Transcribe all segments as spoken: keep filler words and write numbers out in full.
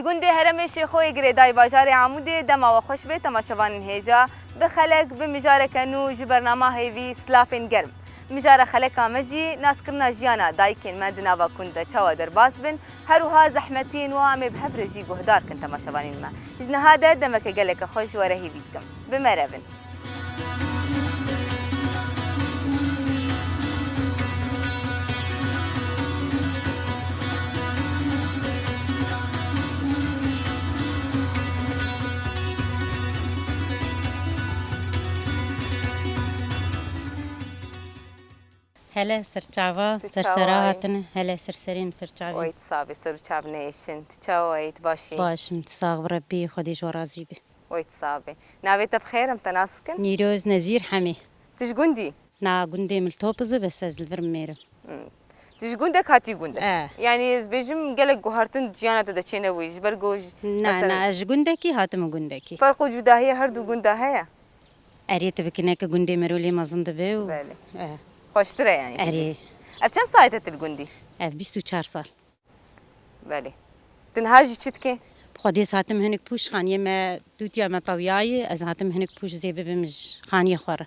Gundê Herêmê Şêxoyê girêdayî bajarê Amûdê, dema we xweş be temaşevanên hêja. Bi xelek, bi mijareke nû ji bernama hêvî, silafên germ. Mijara xeleka me jî naskirina jiyana dayikên me di nava gund de çawa derbas bin, her wiha zehmetiyên wan em ê bi hev re jî guhdar kin temaşevanên me. Ji niha de demeke geleke xweş ji we re hêvî dikim. Bi me re bin. Hele ser çava, ser sera hatine. Hele ser serê min, ser çavê. Wey tu sax bî, ser û çav nêşin. Tu çawa yî, tu baş î? Baş im, tu sax bi Rebbî, Xwedê ji we razî be. Wey tu sax bî. Navê te bi xêr, em te nas bikin? Nîroz Nezîr Hemî. Tu ji gundî? Na, gundê min li Topiz e, bes ez li vir mêr im. Hmm. Tu ji gundek hatî gund e? E. Yanî ez bêjim gelek guhertin di jiyana te de çênebûyî, ji ber ku ji, na, mesela, na, ez ji gundekî hatim gundekî. Ferq û cudahiya her du gunda heye? Erê, tu bikî neke gundê mero lê mezin dibe û... Belê. E. Xweştir e yanî. Erê. Ev çend salê te tu li gundî? Ev bîst û çar sal. Belê. Tu niha jî çi dikî? Bi Xwedê ez hatim hinek pûş, xaniyê me dûtiya me tewiyayê, ez hatim hinek pûş zê bibim ji xaniyê xwe re.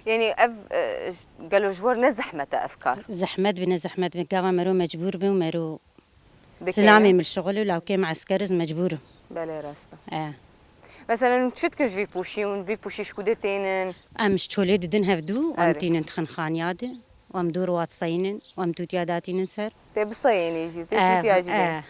Yanî ev, e, j-, gelo ji we ne zehmet e ev kar? Zehmet be, ne zehmet be. Gava mero mecbûr be û mero... Dikê, zilamê ne? Min li şixul û lawkê min esker, ez mecbûr im. Belê, rast e. E. Mesela hûn çi dikin ji vî pûşî? Hûn vî pûşî ji ku de tênin? Em ji çolê didin hevdû, em... Erê. Tînin dixin xaniya de, û em dûr û seyînin, û em tûtiya datînin ser. Tê biseyînî jî, tê... E, tûtiya jî de. E.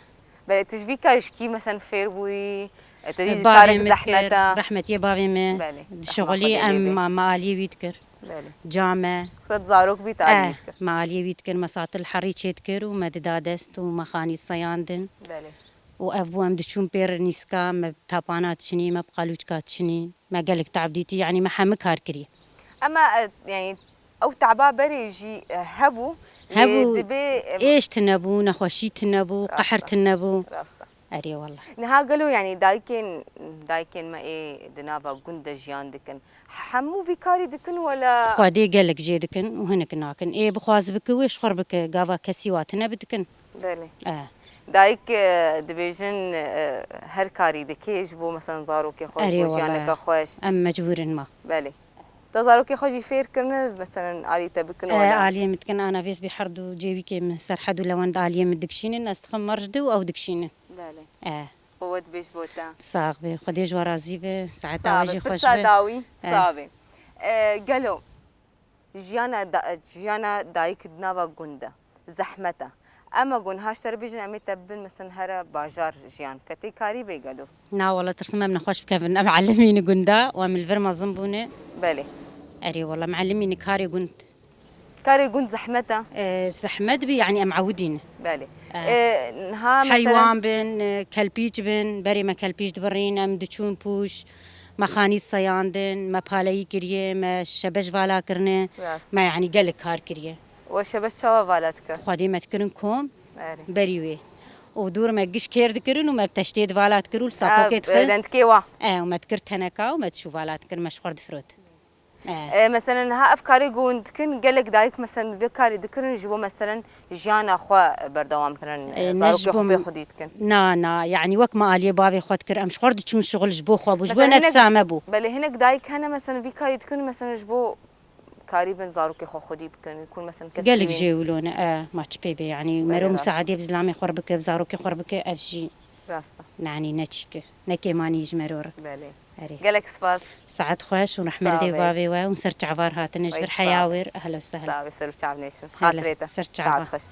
Belê, tu ji vî karî ji kî, mesela, fêr bûyî? E, tu dî... Bavê karek min dikir, zehmet e. Rehmetiyê bavê min. Belê. Rehma dişixulî, Xwedê em lê bê. Ma-, me aliyê wî dikir. Belê. Came. Te zarok bî, te aliyê dikir. Eh, me aliyê wî dikir, me satil herî çê dikir û me dida dest û me xanî seyandin. Belê. Û ev bû, em diçûn pêr nîska, me tapana diçinî, me bi qalûçka diçinî, me gelek tab dîtî, yanî me hemî kar kirî. Ema, e, yanî ew taba berê jî, e, hebû, lê... Hebû, dibê, e, êş tune bû, nexweşî tune bû, qehr tune bû. Rast e. Erê wallah. Niha gelo, yanî dayikên, dayikên me ê di nava gund de jiyan dikin, hemû vî karî dikin wela? Xwedê gelek jê dikin û hinek nakin. Ê bixwaz bike wê ji xwe re bike, gava kesî wa tune bi dikin. Belê. E. Dayik, e, dibêjin, e, her karî dike ji bo, mesela, zarokê xwe, ji bo jiyaneke xweş. Erê wallah. Em mecbûr in ma. Belê. Te zarokê xwe jî fêr kirine, mesela, alî te bikin wela? E, aliyê min dikin, ana vêz bî herdu cêwîkê min, Serhed û Lewend aliyê min dikişînin, ez dixim merj de û ew dikişînin. Belê. E. Quwet bê ji bo te. Sax bê, Xwedê ji we razî be, saeta we jî xweş be. Pirsa dawî, e, sax bê. E, gelo, jiyana da-, jiyana dayik di nava gund de zehmet e. Em e gon haş te re bêjin, em ê te bibin, mesela, here bajar jiyan ke, tê karî bê gelo? Na wala, tirsim em nexweş bikevin. Em elimî ne gunda û em li vir mezin bûne. Belê. Erê wala, em elimî ne karê gund. Karê gund zehmet e? E, zehmet bî, yanî em ewidî ne. Belê. E. E, niha mesela heywan bin, e, kelpîç bin, berê me kelpîç dibirîn, em diçûn pûş, me xanî seyandin, me paleyî kiriye, me şebeş vala kirine, rast, me yanî gelek kar kiriye. We şebeş çawa vala dikir? Xwedê me dikirin kom, erê, berî wê. Û dûr me giş kêr dikirin û me bi teştê di vala dikir û li safokê dixist. Dendikê wa. E, û me dikir teneka û me diçû vala dikir, me ji xwe re difirot. E. E, mesela niha ev karê ku hûn dikin, gelek dayik mesela vê karê dikirin ji bo mesela jiyana xwe berdewam kirin, e, zarokê xwe pê xwedî dikin. Na, na, yanî wek me aliyê bavê xwe dikir, em ji xwe re diçûn şixul ji bo xwe bû, ji bo nefsa me bû. Belê, hinek dayik hene mesela vî karî dikin, mesela ji bo karîbin zarokê xwe xwedî bikin, ku mesela kes... Gelek jê wilo ne, e, ma çi pê bê, yanî mero musaadê bi zilamê xwe re bike, bi zarokê xwe re bike, ev jî rast e. Nanî ne çîk e, ne kêmanî ji mero re. Belê. Erê. Gelek spas. Saet xweş û rehmet li dê û bavê we û ser çavar hatine ji vir heya wir, ehla û sehla. Sax bê, ser û çav nêşin. Bi xatirê te. Ser çava. Saet xweş.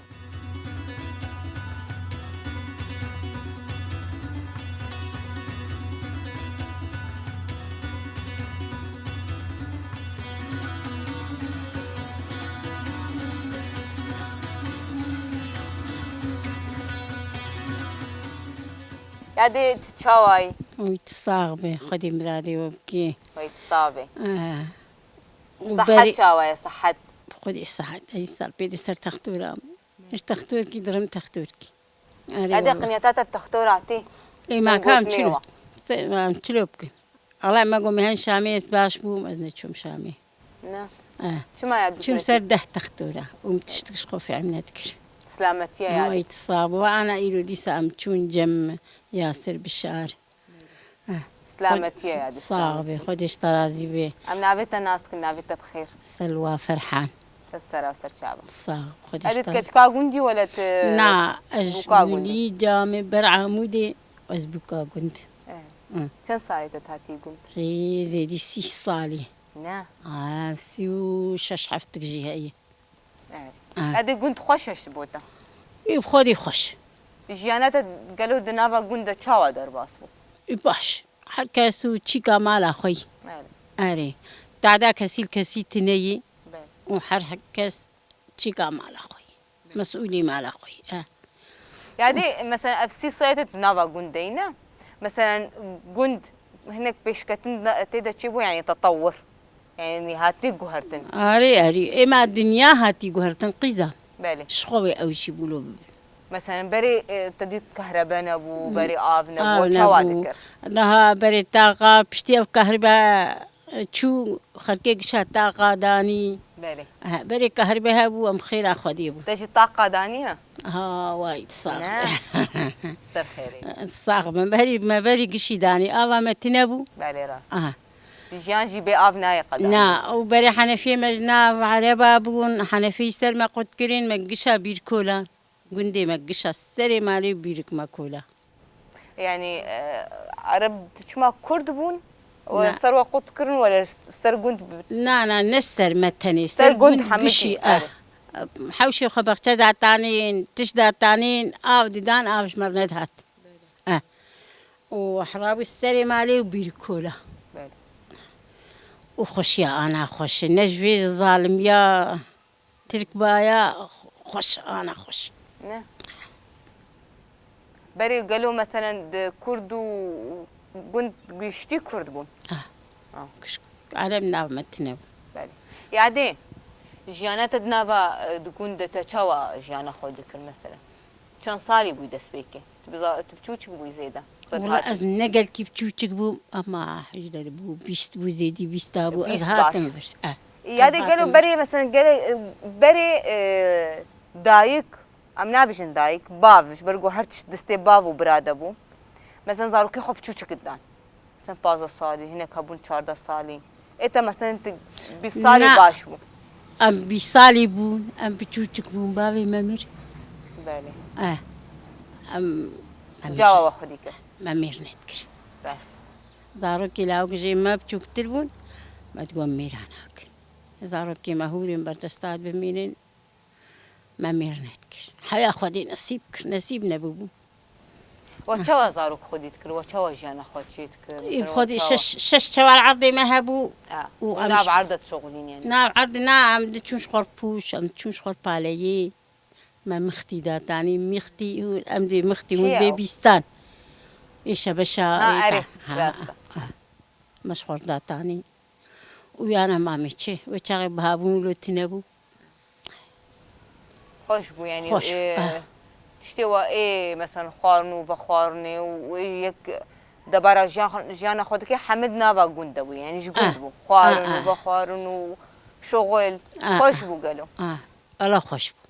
Ya dê tu çawa yî? Oy, tu sax be, Xwedê miradê we bike. Oy, tu sax be. Eh. Û sehet berê çawa ye, sehet? Xwedê sehet, ey sal pê de ser textora me. Ji textorkî dirim textorkî. Erê wele. Edê qimyeta te bi textor hatî? Ê, ma kam çilo? Se-, ma çilo bikin? Allah me got me hen Şamê ez baş bûm, ez neçûm Şamê. Ne. Eh. Çima ya dût neçû? Çûm ser deh textora û min tiştik ji xwe fehm nedikir. Silametiye ya. Ay, tu sax bû. Ana îro dîsa em çûn cem Yasir Bişar. Eh, Silametiye ya, Xwed-, sax bî, Xwedê ji te razî bê. Em navê te nas kin, navê te bi xêr. Selwa Ferhan. Te sera ser çava. Sax, Xwedê ji te. Edî keçika gundî wele tu? Na, ez ji bûka gundî. Gulî camê ber Amûdê, ez bûka gund. Eh. Hı. Çend salê te hatî gund? Rê zêdî sî salî. Ne? Ha, sî û şeş heftik jî heye. Evet. Ha. Edê gund xweş e ji bo te? Ê, bi xwedî xweş. Jiyana te gelo di nava gund de çawa derbas bû? Ê, baş. Her kes û çîka mala xwe yî. Evet. Erê. Tada kesî li kesî tune yî. Belê. Û her kes çîka mala xwe yî. Mesûlî mala xwe yî. Eh. Yani, mesela, ev sî sayete di nava gundê ne? Mesela, gund hinek pêşketin de, tê de çêbû, yani, tetewir. Yani, hatî guhertin. Arê, arê. Êma dinya hatî guhertin, qîza. Belê. Ji xwe wê ew jî bûlo bibin. Mesela, berê, e, te dît kehrebe nebû, Hmm. berê av nebû, Av çawa nebû. dikir? Niha berê taqa, piştî ev kehrebe çû, xelkê gişa taqa danî. Belê. He, berê kehrebe hebû, em xêra Xwedê bû. Te jî taqa danî ya? Ha, way, sax. Ne. Ser xêrê. Sax be, berî, me berî gişî danî. Ava me tune bû. Belê, rast. Aha. Jiyan jî bê av nayê qedanî. Na, û berê henefiyê me ji nav ereba bûn, henefî ser me qut kirin, me gişa bîrkolan. Gundê me gişa serê malê û bîrik me kola. Yani, e, Ereb çima Kurd bûn? We Na. ser we qut kirin, were ser gund bi- Na, na, ne ser me tenê, Ser ser gund gund hemî gişî, dî, eh. erê. Hewşê xwe bexçe datanîn, tişt datanîn, av didan, av ji me re nedihat. Eh. Û hera bû serê malê û bîr kola. Belê. Û xweşiya ana xweş. Ne ji vê zalimiya Tirk baya xweş, ana xweş. Ne. Berê gelo meselen di Kurd û gund giştî Kurd bûn? Ah. Ah. Giş-, Ereb nav me tune bû. Belê. Yadê, jiyana te di nava, e, di gund de te çawa jiyana xwe dikir meselen? Çend salî bûyî destpêkê? Tu biza-, tu biçûçik bûyî zêde? Wela ez ne gelkî biçûçik bûm, ama hejde bû, bîst bû, zêdî bîsta bû, ez Bîst hatim baş. vir. Eh. Ya Ez de gelo hatim vir. berê, mesela, gelê, e, berê, e, dayik, em nabêjin dayik, bav, ji ber ku her tişt destê bav û bira de bû. Mesela, zarokê xwe biçûçik didan. Sen pazdeh salî, hinek hebûn çardeh salî. Ê te, mesela, tu bîst salî Na. baş bû. Em bîst salî bûn, em biçûçik bûn, bavê me mir. Belê. Eh, em, em Cawa we xwedî kir. Me mêr nedikir. Rast. Zarokê lawik jê me biçûktir bûn, me digot mêra nakin. Zarokê me hûrên berdesta bimînin, me mêr nedikir. Heya Xwedê nesîb kir, nesîb nebûbû. We çawa zarok xwedî dikir? We çawa jiyana xwe çê dikir? Î Mesela, we Xwedê çawa? şeş, şeş çewar erdê me hebû Ha, û û em nav ş-, erde dişoxilîn yani? Nav erdê na, em diçûn ji xwe pûş, em diçûn ji xwe paleyê. Me mixtî datanî, mixtî û em dê mixtî Çi hûn ye bê o? bîstan. Ê şebeşa Ha, ê erê, ta-, ha, rast e. ha. Me ji xwe datanî. Û yana mamê çi? Wê çaxê bihabûn wilo tune bû. Xweş bû, yani, Xweş, e, ah. tiştê wa ê, mesela, xwarin û vexwarinê û ê yek debara jiyan, jiyana xwe dike, hemid nava gund de bû, yani, ji gund Ah, bû. Xwarin ah, û ah. vexwarin û şoxil. Ah, Xweş ah. bû gelo. Ah, wela xweş bû.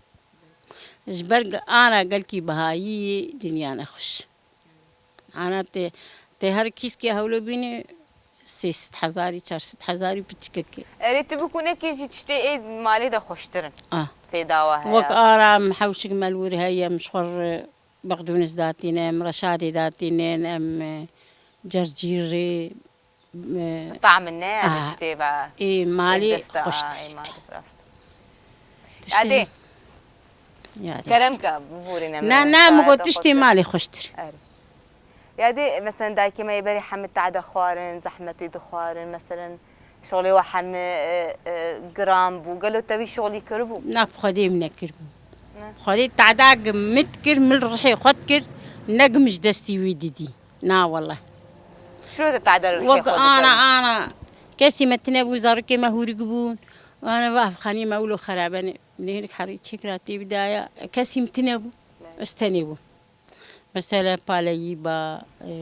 Ji ber ge-, ana gelkî bihayî dinya nexweş. Ana tê, tê her kîskê hewlo bînî sê sed hezarî, çar sed hezarî piçikekê. Erê, tu bikûnekê jî tiştê ê malê de xweştir in. Ah. Fêda we heye. Wek ara em hewşik me li wir heye, em ji xwe re bexdûnis datîne, em reşadê datînin, em, e, cercîrê, e, Tam ne, yani, Ah. tiştê ve Ê, malê ê desta, xweştir. ê malê rast. Tiştê Yadê. Yadê. Kerem ke, biborîne Na, me, na, min got saete tiştê xweştir. malê xweştir. Erê. Yadê, mesela, dayikê me yê berê hemî tade xwarin, zehmetî dixwarin, mesela, şolê we hemî, e, e, giran bû. Gelo te wî şolî kiribû? Na, bi Xwedê min nekiribû. Ne. Xwedê tada gim min dikir, min rihê xwe dikir, ne gim ji destî wî didî. Na, wele. Şiro te tade rihê Wek xwe ana, dikir. ana. Kesî me tine bû, zarokê me hûrik bûn. Ana, vah, xanî me wilo xerabe ne. Nehênik herî çêkira tê bidaya. Kesî min tine bû. Ne. Ez tenê bûm. Mesela paleyî ba, e,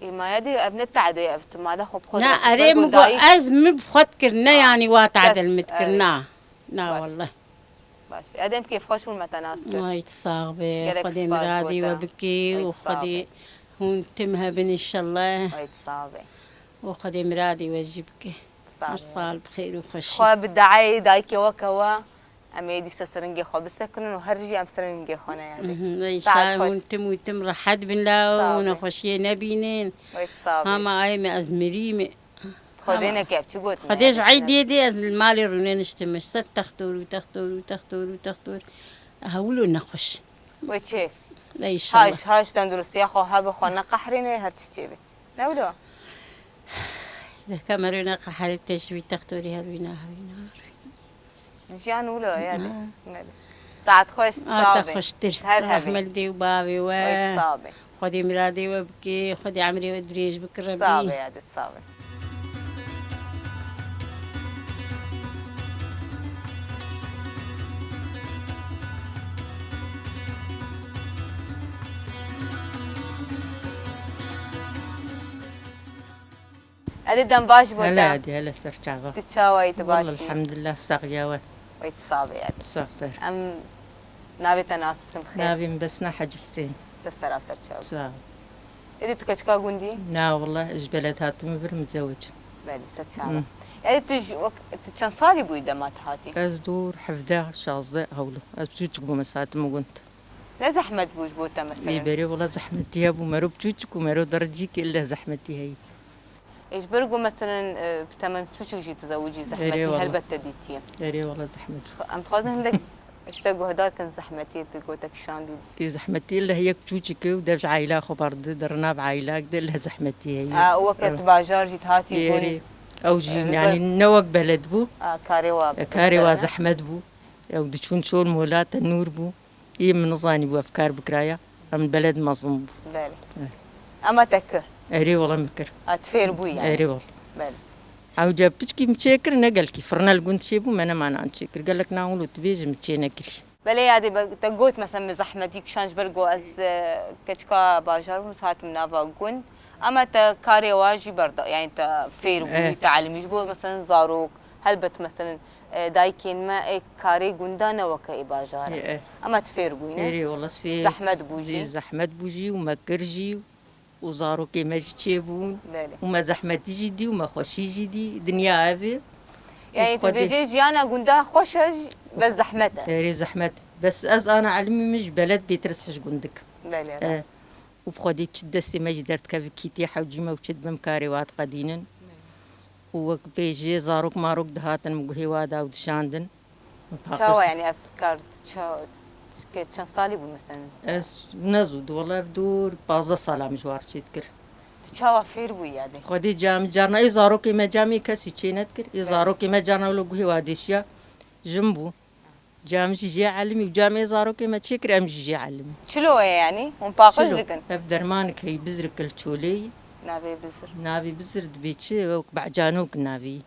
Ê, ma ya dê ev ne tade ev tu mala xwe bi xwe Na, dikir. erê Ber min ku got, dayik ez min bi xwe dikir, ne Ha. yanî wa Kes, tade min dikir, erê. na. Na, Baş. wele. Baş. Erdem, kêfxweş bûn me te nas kir. Ay, tu sax be. Gelek Xwedê spas miradê bo we te. Bike û Ay, tu sax Xwedê be. Hûn tim hebin, înşallah. Ay, tu sax be. Û Xwedê miradê we jî bike. Sax be. Her sal bi xêr û xweşî. Xwe bi deeyê dayikê we ke we, em ê dîsa ser hingê xwe bisekinin û her jî em ser hingê xwe neyadê. Mhm, Saet înşallah xweş. Hûn tim û tim rehet bin la Sax û be. Nexweşiyê nebînin. Ay, tu sax be. Hema ayê me ez mirî me. Xwedê Ama neke, ev çi gotin Xwedê ya, ji ev çi eydê ne- dê ez li malê rûnê niştim, ji ser textor û textor û textor û textor. Hewilo nexweş. Wê çi? Ne inşallah. Haş, haş tenduristiya xwe hebe, xwe neqehrîne, her çi çêbe. Ne wilo? Deke merê neqehrî te ji wî textorî her wî naherî naherî. Jiyan wilo ye. Ha. Saet xweş, Ata sax be. Xweştir. Her hebî. Rehmet dê û bavê we. Wê sax be. Xwedê miradê we bike, Xwedê emrê we dirêj bike Rebî. Sax be, yadê sax be. Erdê, dem baş bo te. Hele Erdê, hele ser çava. Tu çawa yî, tu baş î? Walla elhamdulillah, saxiya we. Wê tu sax be Erdê. Saxtir. Em navê te nas bikin bi xêr. Navê min Besna Hecî Hisên. Te sera ser çava. Sağ ol. Erdê, tu keçika gundî? Na walla, ji beled hatime vir mizewicim. Belê, ser çava. Hı. Erdê, tu ji, wek, tu çend salî bûyî dema tu hatî? Ez dor hevdeh, şazdeh hewlo. Ez çûçik bûm, ez hatime gund. Ne zehmet bû ji bo te mesela? Ê, berê wela zehmetî hebû, mero biçûçik û mero derecîkê, ille zehmetî heyî. Ê, ji ber ku mesela, e, bi temen çûçik jî tizewicî, Erê zehmetî wela. Helbet te dîtiye. Erê wela zehmet bû. Em dixwazin hindek ji te guhdar kin zehmetiyê tu gote kişandî. Ê, zehmetî ille yek çûçik e û dev ji aîla xwe berdide, di rinav aîlak de ille zehmetî heye. A, û weke Ew. Tu bajar jî dihatî Ê, gund, erê. Ew jî, e, yanî ne wek beled bû. A, karê wa E, karê wa zehmet bû. Ew diçûn şol mola tenûr bû. Ê min nizanîbû ev kar bikiraya. Em beled mezin bû. Belê. Eh. Ema te kir? Erê wela min kir. A, tu fêr bûyî yani? Erê wela. Belê. Ewca piçkî min çêkir, ne gelkî. Firne li gund çêbû, me nema nan çêkir. Gelek nan wilo tu bêjî min çê nekirî. Belê yadê, be-, te got mesela min zehmetî kişand ji ber ku ez, e, keçika bajar bûm, ez hatim nava gund. Ema te karê wa jî berda, yani te fêr bûyî, Eh. Te elimî ji bo mesela zarok, helbet mesela, e, dayikên me, e, karê gunda ne weke ê bajara. Ê, e. Ema tu fêr bûyî, ne? Erê, wela fêr. Zehmet bû jî. Zî zehmet bû jî û me kir jî û zarokê me jî çêbûn. Belê. Û me zehmetî jî dî û me xweşî jî dî. Dinya ev e. Û Yani tu Xwedê dibêjê jiyana gunda xweş e, bes zehmet e. Erê, zehmet. Bes ez ana elimî min ji beled bêtir ez hej gundik. Belê, E. rast. Û bi Xwedê çi destê me jî derdikeve, kîtê hewcî me û çi dibim karê wa diqedînin. Û wek bêjê zarok marok dihatin min guhê wa da û dişandin. Min paqij Çawa di- yani ev kar ça-, ke çend salî bû mesela? Ez ne zû di wela ev dor pazdeh sala min ji war çê dikir. Tu çawa fêr bûyî yadê? Xwedê cam carna ê zarokê me camê kesî çê nedikir. Ê Evet. Zarokê me carna wilo guhê wa dêşiya jin bû. Cam jî jê elimî û cam ê zarokê me çêkir, em jî jê elimî. Çilo ye yani? Hûn paqij Çilo. Dikin? Ev dermanik heyî, bizrik il çolê yî. Navê bizir. Navê bizir dibê çi? Wek becanok navê yî.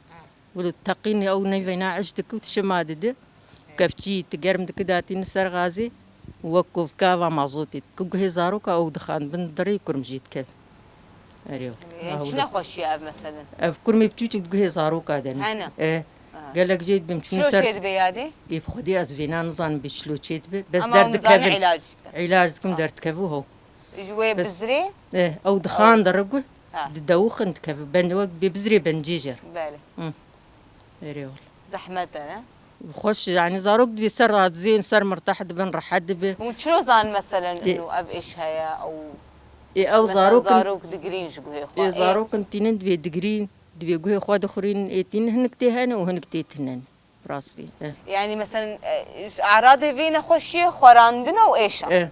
Wilo teqîn ew neyveyna iş dike û tu şima dide. Kevçî tu germ dike datîne ser gazê û wek kovka va mazotê. Ku guhê zaroka ew dixan bin dirê kurm jê dikeve. Erê. Yani çi nexweşî ye ev mesela? Ev kurmê biçûçik guhê zaroka de ne. Hene. E, Ha. Gelek jê dibim çûne Çilo ser. Çê dibe yadê? Ê, bi Xwedê ez vêna nizanim bê çilo çê dibe. Bes Ama derdikevin. Nizane îlac dike. Îlac dikim Ha. Derdikevû ho. Ji wê Bes- bizirê? E, ew dixan Ew. Dere guh. Ha. Di dewixin dikeve. Ben wek bê bizirê bencê jer. Belê. Hı. Erê wala. Zehmet e, ne? Xweş, yani zarok dibê ser radizên, ser mirteh dibin, rehet dibe. Hûn çilo zan meselen Ê. Ino ev iş heye, ew Ê, ew mesela zarokin zarok digirîn ji guhê xwe. Ê, Ê. Zarokin tînin dibê digirîn, dibê guhê xwe dixurîn, ê tînin hinik tê hene û hinik tê tinen. Rastî. E. Yani meselen, e, ji eradê vê nexweşiyê xwerandin û êşa. E.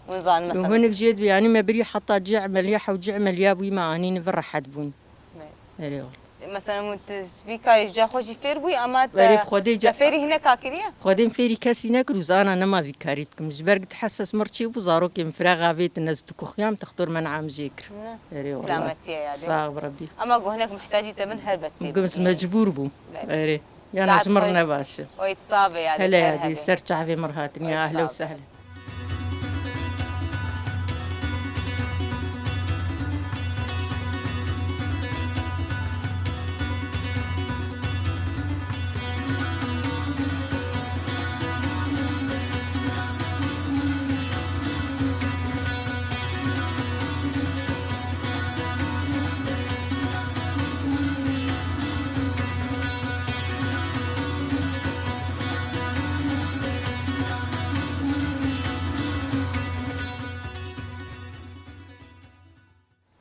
Hûn zan Û mesela. Hinik jê dibê, yani me birî heta cih emeliya, hew cih emeliya bûyî me anîn vir rehet bûn. Evet. Erê wala. Mesela, tu ji vî karê ji ca xwe jî fêr bûyî, ama te, Berê Xwedê te ca- fêrî hineka kiriye? Xwedê min fêrî kesî nekir û zana nema vî karî dikim. Ji ber ku heses mir çêbû, zarokê min firax avêtin, ez dikuxiyam, textor me niha min jê kir. Ne. Erê wala. Selametî ye yadê. Sax bi Rebî. Ama ku hinek mihtacî te bin, helbet tê Gim bikî. Mecbûr bûm. Belê. Erê. Yana Saet ji mir xweş. Ne baş e. Oy, tu sax be yadê, Hele her yadê, hebê. Ser çavê mir hatin, Oy, ya tu ehlo sax be. Sehle.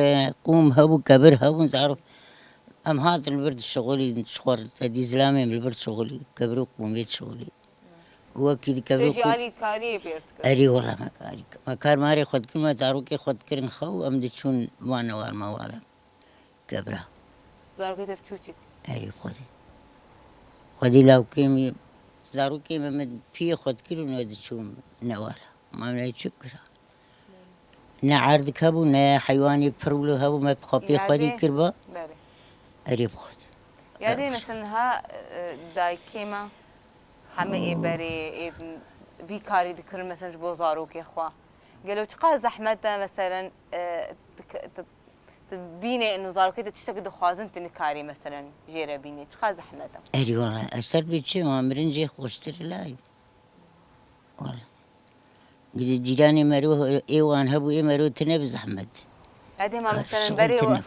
e, qûm hebû, kebir hebûn, zarok. Em hatin li vir dişixulî, ji xwe re, te dî zilamê em li vir dişixulî, kebir û qûmê dişixulî. Wekî di kebir Te jî qûm alîkariyê pêr dikir? Erî wela me karî. Me kar marê xwe dikir, me zarokê xwe dikirin xew, em diçûn wan newar mewara. Kebra. Zarokê te bi çûçik? Erê bi Xwedê. Xwedê lawkê min, zarokê min, min piyê xwe dikir û ne diçûm newala. Ma min çi bikira? Ne erdik hebû, ne heywanê pirwilo hebû, me bi xwe pê Yadê? Xwedê kirba. Belê. Erê bi Xwedê. Yadê, Ew. Mesela ha, e, dayikê me heme ê berê, ê vî karî dikirin, mesela ji bo zarokê xwe. Gelo çiqas zehmet e, mesela, e, dik-, Tu bînê ino zarokê te tiştekî dixwazin, tu nikarî meselen jê re bînî. Çiqas zehmet e. Erî wala, ez ser bê çi ma mirin jê xweştir lay. Wala. Gidî cîranê mero ê wan hebû, ê mero tine bi zehmet. Edê ma Kar meselen şixul berê tine.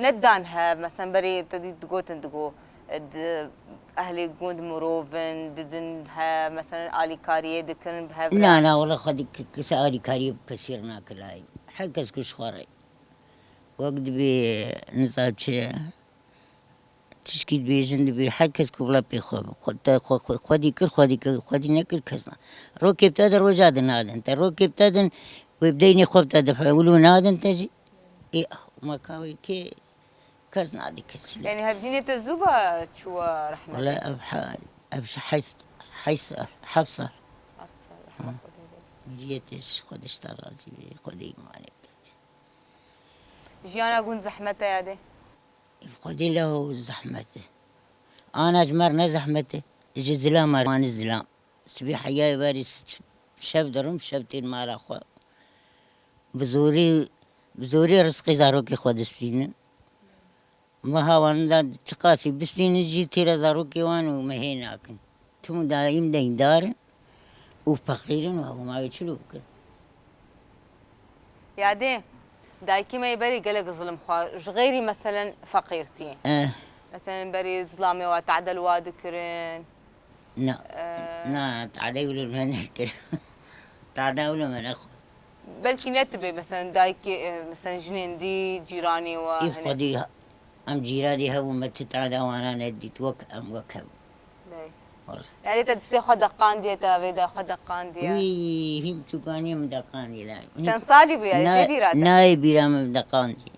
Nedan he, meselen berê te dî digotin digo, e, di, ehlê gund mirovin, didin he, meselen alîkariyê dikin bi hev re. Na, na, wala xwedî k-, kisa alîkariyê bi kesî re nakir lay. Her kes ku ji xwe re. Wek dibê, niza çi, tişkî dibêjin dibê, her kes ku bila pê xwe, xwe, te xwe, xwe, xwedî kir, xwedî kir, xwedî nekir, kes na. Rokê bi te de roja din nadin te, rokê bi te din, wê bi deynê xwe bi te de, wilo nadin te jî. Ê, ma ka wê kê, kes nadî kesî. Yani hevjînê te zû ve çû we rehmetê? Wala ev ha-, ev ji heyf, heyf sal, heft sal. Heft sal, rehmet Xwedê. Miriyetê ji Xwedê ji te razî bê, Xwedê îmanê te. Jiyana gund zehmet e yadê? Xwedê leho zehmet e. Ana ji me re ne zehmet e. Ji zilam e, wan zilam. Sibê heyayê berî s-, şev dirim, şev tên mala xwe. Bi zorî, bi zorî rizqê zarokê xwe distînin. Meha wan da çiqasî bistînin jî têra zarokê wan û mehê nakin. Tim û daîm deyndar in û feqîr in û hema wê çilo bikin. Yadê, dayikê me yê berê gelek zilm xwar, ji xeyrî meselen feqîrtiyê. Eh. Meselen berê zilamê wa tadel wa dikirin. Na, Eh. Na, tadê wilo me nekir. Tada wilo me nexwar. Belkî ne tu bê, meselen dayikê, e, meselen jinên dî, cîranê we, Îv hani xwedî ha-, em cîranê hebû, me ti tada wana nedît, wek em wek hebû. Bey. Yanî te distê xwe deqandiye, te avê de xwe deqandiye. Wî hîn tûkanî min deqandî la. Çend salî bû yanî, tê bîra te? Nayê bîra min deqandî.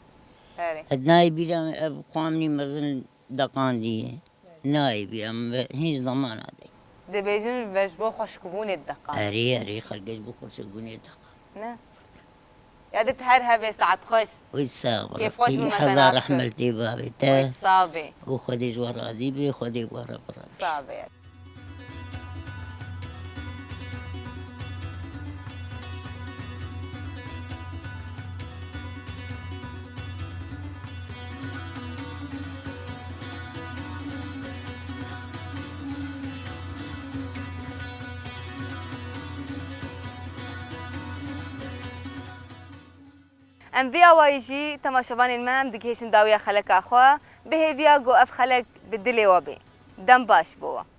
Erê. Ez nayê bîra min ev xwamnî mezin deqandî. Nayê bîra min ve hîn zamana de. Dibêjin ve ji bo xweşikbûnê dideqan. Erê, erê, xelkê ji bo xweşikbûnê dideqan. Ne. Yadê te her hebe, saet xweş. Wî sax bira. Kêfxweş bû me te nas kir. Hezar rehmet lê bavê te. Wî sax bê. Û Xwedê ji we razî bê, Xwedê bi we re bi re. Sax bê. Em vî awayî jî temaşevanên me em digihêjin dawiya xeleka xwe, bi hêviya ku ev xelek bi dilê we bê. Dem baş bo we.